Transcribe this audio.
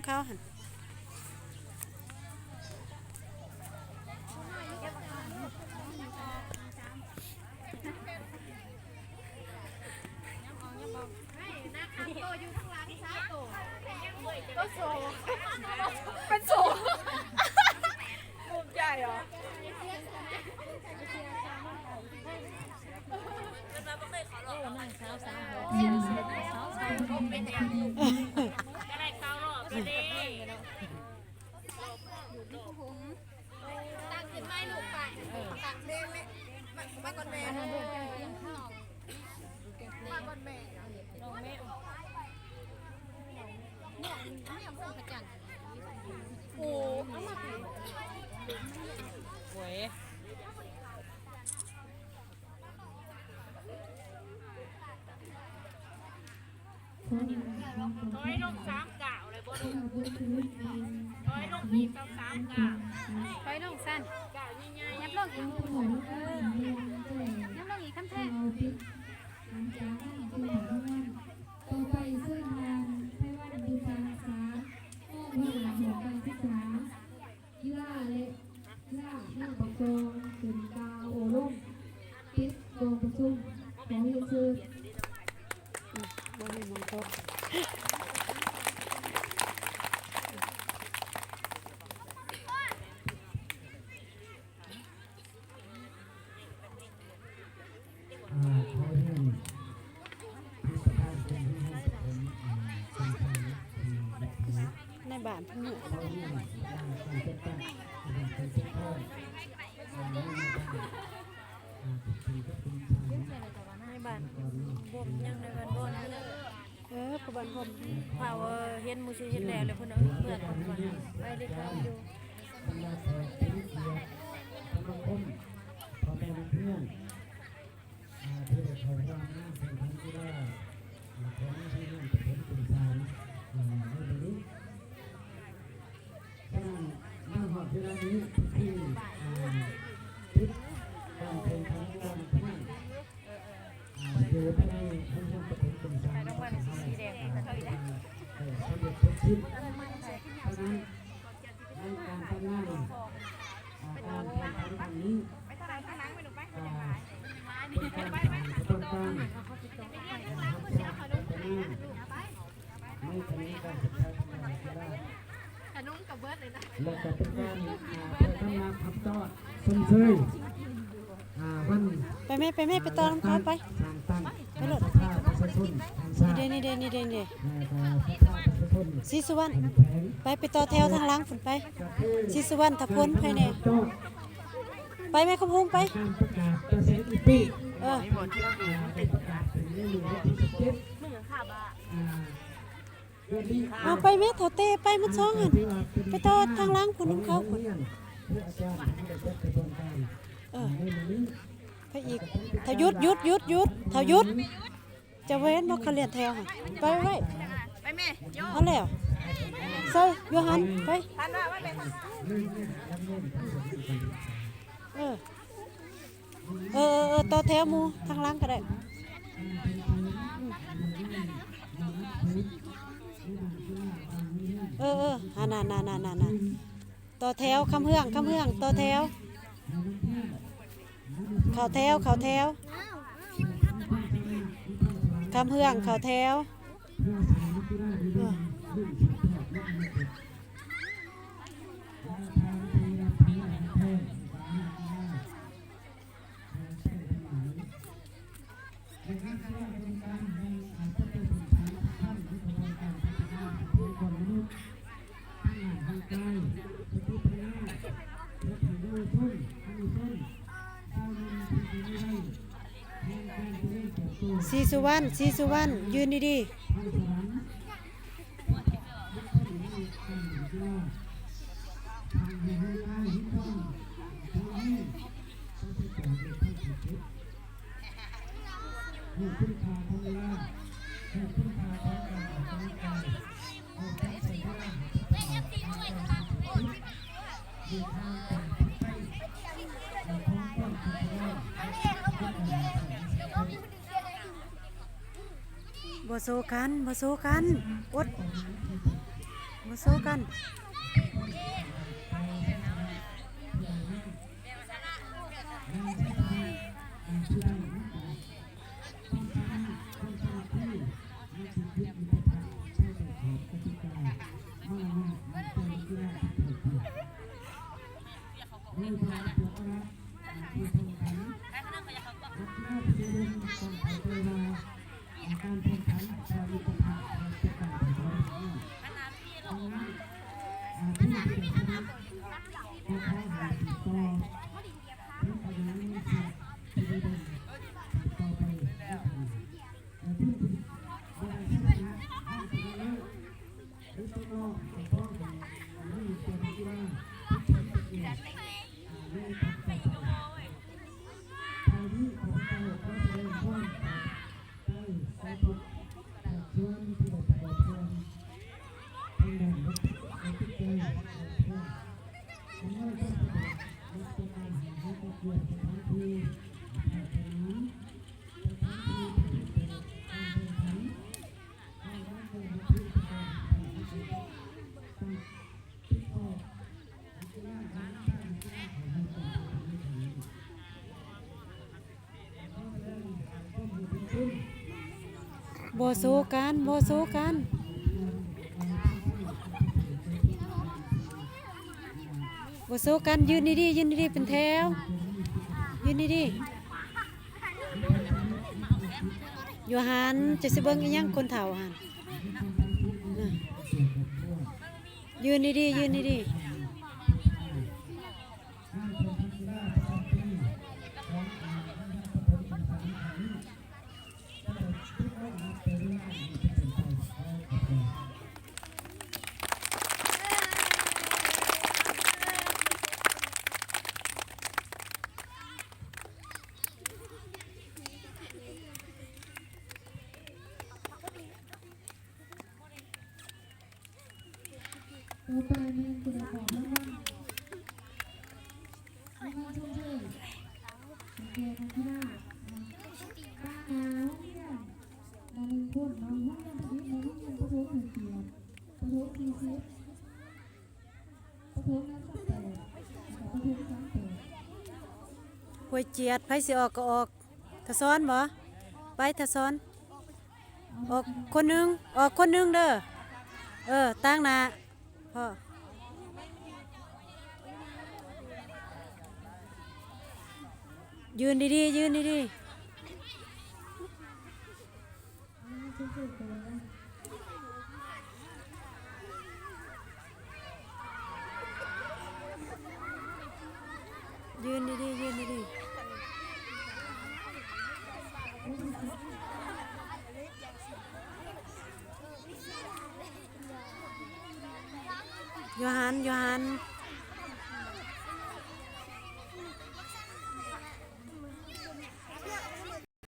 ເຂົາຫັ້ນ ເປັນໂສ ພູມໃຈເຫາະ. ໂອ້ຍ ຖອຍລົງສາມກ້າວເລີຍບໍ່ລູກ ຖອຍລົງອີກສອງສາມກ້າວ ຖອຍລົງຊັ້ນ ກ້າວໃຫຍ່ໆ ຍັບລົງອີກ ເອີ ຍັບລົງອີກ ຄຳແພງ. ຕໍ່ໄປເຊີນທ່ານ ໄພວັນ ບຸນສັງສາ ຮອງຫົວໜ້າຫ້ອງການສຶກສາ ກິລາ ແລະ ກິລາ ນຳປາກຊ່ອງ ເປັນກ່າວໂອ້ລົມ ປິດກອງປະຊຸມ. ຂໍຮຽນເຊີນ. ອືມ ບໍ່ມີໝ່ອງໂຕະ. ໃນບ້ານເພິ່ນເນາະ ໃນບ້ານບ່ອນ ຍັງໃນບ້ານບ່ອນ. ເອີ ຜູ້ບ້ານຜົມ ພາວ່າເຫັນໝູ່ຊິເຮັດແລ້ວ ແລ້ວເພິ່ນເອົາເມືອກ່ອນວ່າ ໄປເຮັດງານຢູ່. ສຳລັບແຂກຜູ້ມີກຽດ ສະມາຄົມພໍ່ແມ່ນັກຮຽນ ອາ ທີ່ໄດ້ເຂົ້າຮ່ວມງານແຂ່ງຂັນກິລາ ອາ ຂອງໂຮງຮຽນປະຖົມຕົ້ນສານ ອາ ໃນມື້ນີ້. ສະນັ້ນ ມາຮອດເວລານີ້ ພິທີ ອາ ປິດການແຂ່ງຂັນກິລານັກຮຽນ ອາ ຢູ່ພາຍໃນໂຮງຮຽນປະຖົມຕົ້ນສານ ໄປໂຮງຮຽນສີແດງ ເອີ ສຳເລັດເສັດສິ້ນ. ສະນັ້ນ ໃນການຈັດງານ ອາ ການແຂ່ງຂັນຄັ້ງນີ້ ອາ ເປັນການສ້າງປະສົບການ ອາ ຮັກສາພັດທະນາ ໃນຂະແໜງການສຶກສາ ແລະ ກະເປັນການ ອາ ເພື່ອກຳລັງຮັບຕ້ອນຊົມເຊີຍ ອາ ວັນ ໄປແມ່ ໄປແມ່ ໄປຕໍ່ນຳເຂົາໄປ ສ້າງຕັ້ງ ໄປໂລດ ສະພາປະຊາຊົນແຫ່ງຊາດ ນີ້ເດ້ ນີ້ເດ້ ນີ້ເດ້ ນີ້ເດ້ ແລະກະສະພາປະຊາຊົນ ສີສຸວັນ ແຂວງ ໄປ ໄປຕໍ່ແຖວທາງຫຼັງພຸ້ນໄປ ສີສຸວັນ ທະພົນ ໄປແນ່ ໄປແມ່ຄຳຫົງໄປ ການປະກາດປະເສດອີປີ ເອີ ໄດ້ປະກາດເປັນໃນມື້ວັນທີສິບເຈັດ ອາ ເອົາໄປແມ່ ເຖົ້າເຕ້ ໄປໝົດສອງຫັ້ນ ໄປຕໍ່ທາງຫຼັງພຸ້ນນຳເຂົາພຸ້ນ ເອີ ໄປອີກ ເຖົ້າ ຢຸດ ຢຸດ ຢຸດ ຢຸດ ເຖົ້າ ຢຸດ ເຈົ້າບໍ່ເຫັນບໍ່ ເຂົາລຽນແຖວຫັ້ນ ໄປໄວ້ ໄປແມ່ ເອົາແລ້ວ ໃສ່ຢູ່ຫັ້ນ ໄປ ເອີ ເອີ ເອີ ຕໍ່ແຖວໝູ່ທາງຫຼັງກໍໄດ້ ເອີ ເອີ ຫັ້ນນະ ນັ້ນ ນັ້ນ ນັ້ນ ຕໍ່ແຖວ ຄຳເຮືອງ ຄຳເຮືອງ ຕໍ່ແຖວ ເຂົ້າແຖວ ເຂົ້າແຖວ ຄຳເຮືອງ ເຂົ້າແຖວ ເອີ. ໃນງານຄະນະກຳມະການແຫ່ງ ອາ ຈັດຕັ້ງຂັ້ນ ຢູ່ຂະບວນການພັດທະນາຊັບພະຍາກອນມະນຸດ ທັງດ້ານຮ່າງກາຍ ສະຕິປັນຍາ ເຮັດໃຫ້ເຍົາວະຊົນ ເຍົາວະຊົນ ຊາວໜຸ່ມທີ່ຢູ່ໃນໄວແຫ່ງການຈະເລີນເຕີບໂຕ ສີສຸວັນ ສີສຸວັນ ຢືນດີໆ. ບໍ່ໂຊກັນ ບໍ່ໂຊກັນ ອົດ ບໍ່ ໂຊກັນ. ບໍ່ໂຊກັນ ບໍ່ໂຊກັນ ບໍ່ໂຊກັນ. ຢືນດີໆ ຢືນດີໆ ເປັນແຖວ ຢືນດີໆ. ໂຢຮັນ ເຈົ້າຊິເບິ່ງອີ່ຫຍັງຄົນເຖົ້າຫັ້ນນະ? ຢືນດີໆ ຢືນດີໆ. ຕໍ່ໄປແມ່ນຜູ້ໄດ້ຮັບລາງວັນ ລາງວັນຊົມເຊີຍໃຫ້ແກ່ນັກກິລາຕາງໜ້າໂຮງຮຽນລະໜຶ່ງຄົນເນາະ. ໂຮງຮຽນທຳອິດ ໂຮງຮຽນປະຖົມໃຫ້ກຽດ ປະຖົມສີ່ສິບ ປະຖົມສາມແປດ ແລ້ວກໍປະຖົມສາມແປດ. ຫ້ວຍຈຽດ ໃຜຊິອອກກໍອອກ. ທະສອນບໍ? ໄປທະສອນ. ອອກຄົນໜຶ່ງ ອອກຄົນໜຶ່ງເດີ. ເອີ ຕາງໜ້າ ພໍ້. ຢືນດີໆ ຢືນດີໆ. ຢືນດີໆ ຢືນດີໆ. ໂຢຮັນ ໂຢຮັນ.